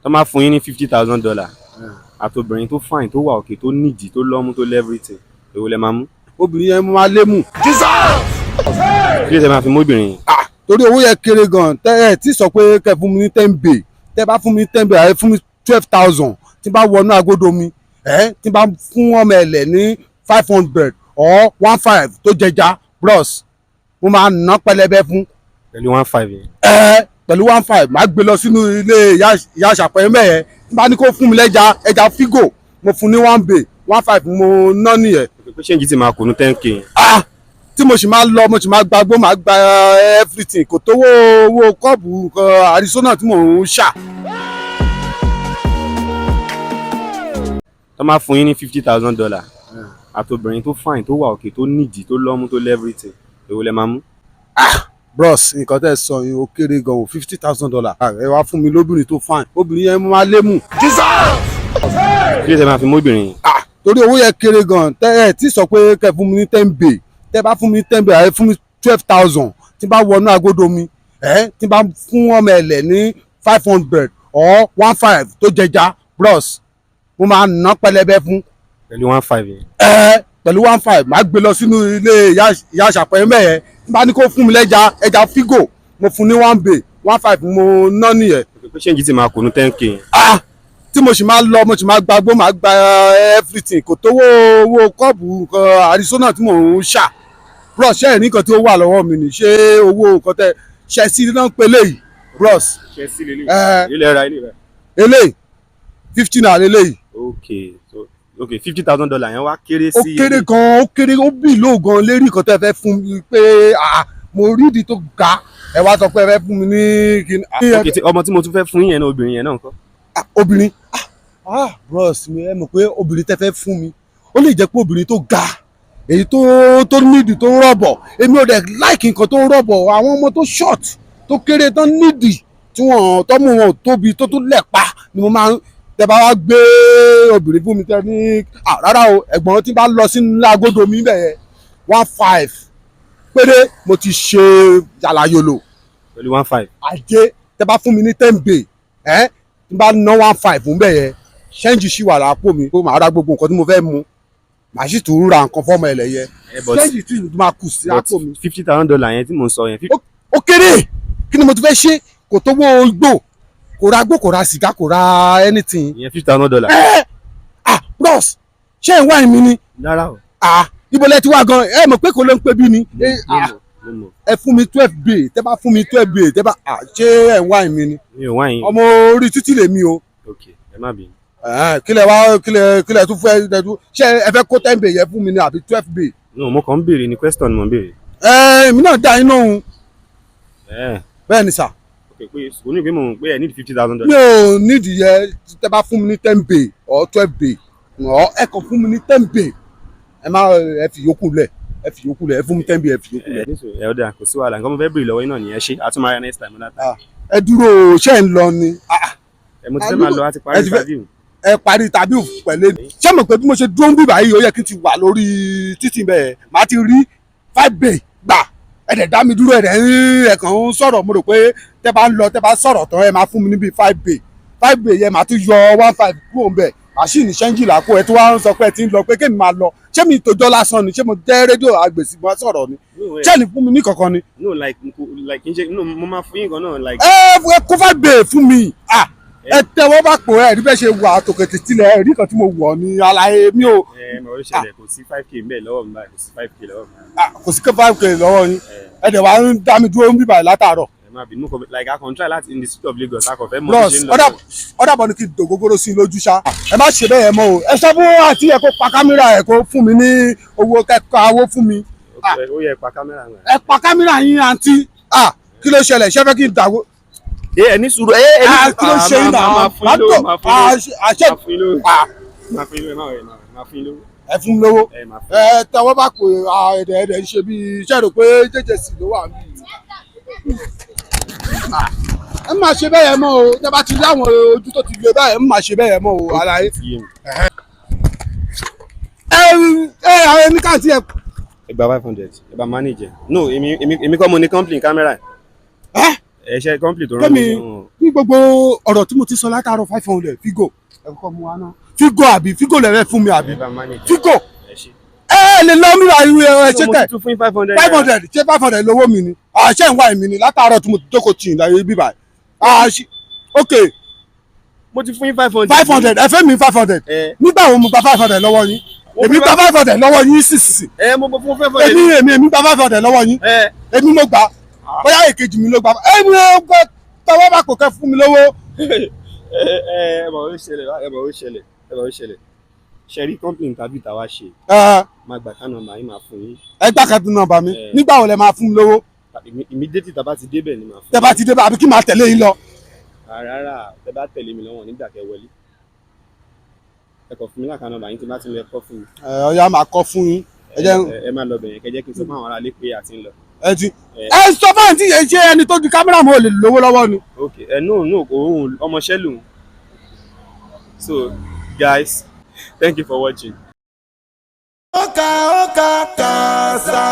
Tó máa fún yín ní $50,000 àtobìnrin tó fine, tó wà òkè, tó nídìí, tó lọ́mú, tó everything, èwo lẹ máa mú? Obìnrin yẹn mo máa lé mù. Kí ló tẹ máa fi mú obìnrin yẹn? Ah, torí owó yẹn kéré gan. Tẹ ẹ tí sọ pé kẹ́ fún mi ní 10 bay, tẹ bá fún mi ní 10 bay, ẹ fún mi 12,000. Tí n bá wọnú agodo mi, ẹ tí n bá fún ọmọ ẹlẹ ní 500 or 1,500 tó jẹja, bros, mo máa ná pẹlẹbẹ fún. Pẹ̀lú 1,500 yẹn? Ẹ pẹ̀lú 1,500, máa gbé lọ sínú ilé ìyá àṣàpẹ́ mẹ́yẹn. Tí n bá ní kó fún mi lẹ́ja, ẹja fígò, mo fún ní 1 bay, 1,500 mo ná nìyẹn. Pé change ti máa kù ní 10K yẹn? Ah, tí mo sì máa lọ, mo sì máa gbagbó, máa gba everything, kò tówó owó kọ́ọ̀bù nǹkan Arizona tí mò ń ṣà. Tó máa fún yín ní $50,000 àtobìnrin tó fine, tó wà òkè, tó nídìí, tó lọ́mú, tó everything, èwo lẹ máa mú? Bros, nǹkan tẹ́ ẹ sọ yìí, ó kéré gan o. $50,000, ẹ wá fún mi lóbìnrin tó fine, obìnrin yẹn mo máa lé mù. Kí ló tẹ máa fi mú obìnrin yẹn? Ah, torí owó yẹn kéré gan. Tẹ ẹ tí sọ pé kẹ́ fún mi ní 10 bay, tẹ bá fún mi ní 10 bay, ẹ fún mi 12,000. Tí n bá wọnú agodo mi, ẹ tí n bá fún ọmọ ẹlẹ ní 500 or 1,500 tó jẹja, bros, mo máa ná pẹlẹbẹ fún. Pẹ̀lú 1,500 yẹn? Ẹ pẹ̀lú 1,500, máa gbé lọ sínú ilé ìyá àṣàpẹ́ mẹ́yẹn. Tí n bá ní kó fún mi lẹ́ja, ẹja fígò, mo fún ní 1 bay, 1,500 mo ná nìyẹn. Pé change ti máa kù ní 10K yẹn? Ah, tí mo sì máa lọ, mo sì máa gbagbó, máa gba everything, kò tówó owó kọ́ọ̀bù nǹkan Arizona tí mò ń ṣà. Bros, ṣe ní nǹkan tí ó wà lọ́wọ́ mi ni? Ṣé owó nǹkan tẹ ṣe sí náà ń pe léyìí, bros? Ṣe sí lélẹ̀? Ẹ. Ilé ra ilé rẹ. Eléyìí 50 naira eléyìí. Ok, so ok, $50,000 yẹn wá kéré Ó sí? kéré gan, ó kéré, ó bì lóò gan lérí nǹkan tẹ fẹ́ fún mi pé, ah, mo rí ìdí tó ga, ẹ wá sọ pé ẹ fẹ́ fún mi ní kíni. Ok, tí ọmọ tí mo tún fẹ́ fún yẹn náà, obìnrin yẹn náà ńkọ́? Ah, obìnrin, ah ah, bros mi, ẹ mọ̀ pé obìnrin tẹ́ fẹ́ fún mi, ó lè jẹ́ pé obìnrin tó ga, èyí tó nídìí, tó rọ̀bọ̀. Èmi ò dẹ̀ like nǹkan tó rọ̀bọ̀. Àwọn ọmọ tó short, tó kéré, tán nídìí, tí wọ́n tọ́mú wọn ò tóbi, tó tún lẹ̀ pa ni mo máa ń. Tẹ́ bá wá gbé obìnrin fún mi, tẹ́ ní, ah, rárá o, ẹ̀gbọ́n, tí bá lọ sínú agodo mi bẹ̀ yẹn, 1,500 péré, mo ti ṣe yàlàyòlò. Pẹ̀lú 1,500? Ajé, tẹ́ bá fún mi ní 10 bay, ẹ́ tí n bá ná 1,500 fún bẹ́ẹ̀ yẹn, change ṣì wà lápò mi, kó màá ra gbogbo nǹkan tí mo fẹ́ mu, màá sì tún ra nǹkan fọ́mọ ẹlẹ́yẹ. Ẹ but Change tí máa kù sí àpò mi. $50,000 yẹn tí mò ń sọ yẹn. Ó kéré. Kí ni mo ti fẹ́ ṣe? Kò tó wó igbó, kò ra gbó, kò ra sìgá, kò ra anything. Ìyẹn $50,000? Ẹ ah, bros, ṣé ń wá mi ni? Rárá o. Ah, ibo lẹ ti wá gan? Ẹ mọ̀ pé kò ló ń pè bí ni. Mo Ah, mọ̀, mo mọ̀. Ẹ fún mi 12 bay, tẹ́ bá fún mi 12 bay, tẹ́ bá, ah, ṣé ẹ ń wá mi ni? Mi ò wá yín. Ọmọ orí títì lèmi o. Ok, ẹ má bínú. Kílẹ̀ wá, kílẹ̀ tún fẹ́ ẹ tún ṣé ẹ fẹ́ kó 10 bay yẹn fún mi ni àbí 12 bay? No, mo kàn ń béèrè ni, question mo ń béèrè. Ẹ èmi náà dá inú òun. Ẹ Bẹ́ẹ̀ ni sà. Ok, pé kò ní pé mo pé ẹ need $50,000. Mi ò nídìí yẹ. Tẹ́ bá fún mi ní 10 bay or 12 bay or ẹ kàn fún mi ní 10 bay, ẹ má, ẹ fi yòókù lẹ̀, ẹ fi yòókù lẹ̀, ẹ fún mi 10 bay, ẹ fi yòókù lẹ̀. Ẹ nísò ẹ, ọ̀dà, kò sí wàhálà. Nǹkan mo fẹ́ béèrè lọ́wọ́ yín náà nìyẹn. Ṣé a tún máa rí next time ọ̀dà? Ah, ẹ dúró o, ṣé ń lọ ni? Ah, Ẹ mo ti fẹ́ máa lọ láti parí Ẹ ti fẹ́- interview. Ẹ parí tàbí pẹ̀lẹ́. Ṣé mọ̀ pé bí mo ṣe dúró ń bíbá yìí, ó yẹ kí n ti wà lórí títì bẹ́ẹ̀, màá ti rí 5 bay gbà. Ẹ dẹ̀ dá mi dúró, ẹ dẹ̀ ń ẹ kàn ń sọ̀rọ̀. Mo rò pé tẹ́ bá ń lọ, tẹ́ bá sọ̀rọ̀ tán, ẹ máa fún mi níbi 5 bay. 5 bay yẹn, màá tún yọ 1,500 kúrò ń bẹ̀, màá sì ní change lápò. Ẹ tí wàá ń sọ pé ẹ ti ń lọ, pé kémi máa lọ. Ṣé mi tòjọ́ lásán ni? Ṣé mo jẹ́ rédíò àgbèsì mọ́ sọ̀rọ̀ ni? No, Ṣé ní fún mi ní kankan ni? No, like like kì í ṣe, no, mo máa fún yín kan náà, like. Ẹ kó 5 bay fún mi. Ah, ẹ tẹwọ́ bá pò, ẹ rí bẹ́ẹ̀ ṣe wà tòkètè tilẹ̀, ẹ rí kan tí mo wọ̀ ní àlàyé mi ò. Ẹ mọ̀, ó ṣẹlẹ̀, kò sí 5K ń bẹ̀ lọ́wọ́ mi báyìí, kò sí 5K lọ́wọ́ mi. Ah, kò sí 5K lọ́wọ́ yín? Ẹ dẹ̀ wá ń dá mi dúró ń bíbà látàárọ̀. Ẹ má bínú, kò like a kàn try láti in the city of Lagos, a kàn fẹ́ mọ̀ bó Bros, ṣe ń lọ. Ọ̀dà bọ̀ ni kí n dògógóró sí i lójú ṣá. Ẹ má ṣe bẹ́ẹ̀ mọ́ o. Ẹ sọ fún àǹtí ẹ kó pa kámẹ́rà ẹ, kó fún mi ní owó kẹ́kọ̀ọ́ owó fún mi. Ó yẹ pa kámẹ́rà rẹ̀. Ẹ pa kámẹ́rà yín, àǹtí. Ah, kí ló ṣẹlẹ̀? Ṣé fẹ́ kí n dàgbò? Ẹ ẹ ní sùúrù, ẹ ẹ ní. Ah, kí ló ṣe yín náà? Máa fún yín lówó, máa fún yín lówó. Àṣẹ. Máa fún yín lówó. Ah. Máa fún yín lówó, ẹ má wẹ̀, máa fún yín lówó. Ẹ fún mi lówó. Ẹ máa fún. Ẹ tẹwọ́ bá pè ẹ̀dẹ̀ ẹ̀dẹ̀ ń ṣe bí iṣẹ́ rò pé jẹ́jẹ́ sì ló wà níbí. Ẹ má ṣe bẹ́ẹ̀ mọ́ o. Tẹ́ bá ti rí àwọn ojú tó ti le báyìí, ẹ má ṣe bẹ́ẹ̀ mọ́ o, àlàyé. Ti yé mi. Ẹ ẹ àwọn ẹni káàntì ẹ. Ẹ gba 500, ẹ bá manage ẹ. No, èmi kọ́ mo ní company camera. Ẹ. Ẹ ṣe company tó rán mi Kẹ́mi lọ́wọ́. ní gbogbo ọ̀rọ̀ tí mo ti sọ látàárọ̀, 500 Figo, ẹ kọ́kọ́ mú wa náà. Figo àbí Figo lẹ́rẹ́ fún mi àbí? Ẹ bá manage. Figo. Ẹ ṣe. Ẹ ẹ lè lọ mí ra irú ẹ ṣe So, mo kẹ ti tún fún yín 500. 500, ṣé 500 lówó mi ni? Àṣẹ ń wá èmi ni látàárọ̀ tí mo ti jókòó tì í láyé bíbá? Àṣì, ok. Mo ti fún yín 500. 500, ẹ fẹ́ mi 500? Ẹ. Nígbà wo mo gba 500 lọ́wọ́ yín? Mo Èmi fún gba 500 lọ́wọ́ yín sísìsì? Ẹ, mo fún 500. Èmi gba 500 lọ́wọ́ yín? Ẹ. Èmi mo gbà, bóyá èkejì mi ló gbà. Èmi ò gbà, tọwọ́ bá kò kẹ́ fún mi lówó. Ẹ ẹ mọ̀ ó ṣẹlẹ̀, ẹ mọ̀ ó ṣẹlẹ̀, ẹ mọ̀ ó ṣẹlẹ̀. Ṣe rí company interview tàwa ṣe, Ẹ. máa gbà kánà màá yín, máa fún yín. Ẹ gbà kàdún nọ́mbà mi. Ẹ. Nígbà wo lẹ máa fún mi lówó? Immediately tá a bá ti débẹ̀ ni màá fún Tẹ bá ti dé bá, àbí kí máa tẹ̀lé yín lọ? Rárá, tẹ bá tẹ̀lé mi lọ́wọ́ nígbà kẹ́ wọlé, ẹ kàn fún mi l'account number yín, tí bá ti ń lọ, ẹ kọ́ fún mi. Ẹ ọ̀ya, máa kọ́ fún yín. Ẹ jẹ́ Ẹ máa lọ bẹ̀yẹn, kẹ́ jẹ́ kí n sọ fún àwọn aráalé pé a ti ń lọ. Ẹ ti ẹ sọ fún àǹtí yẹn, ṣé ẹni tó di kámẹ́rà mọ́ ò lè lówó lọ́wọ́ ni? Ok, ẹ no, òun ọmọọṣẹ́ lòun. So guys, thank you for watching. Oka oka kasa.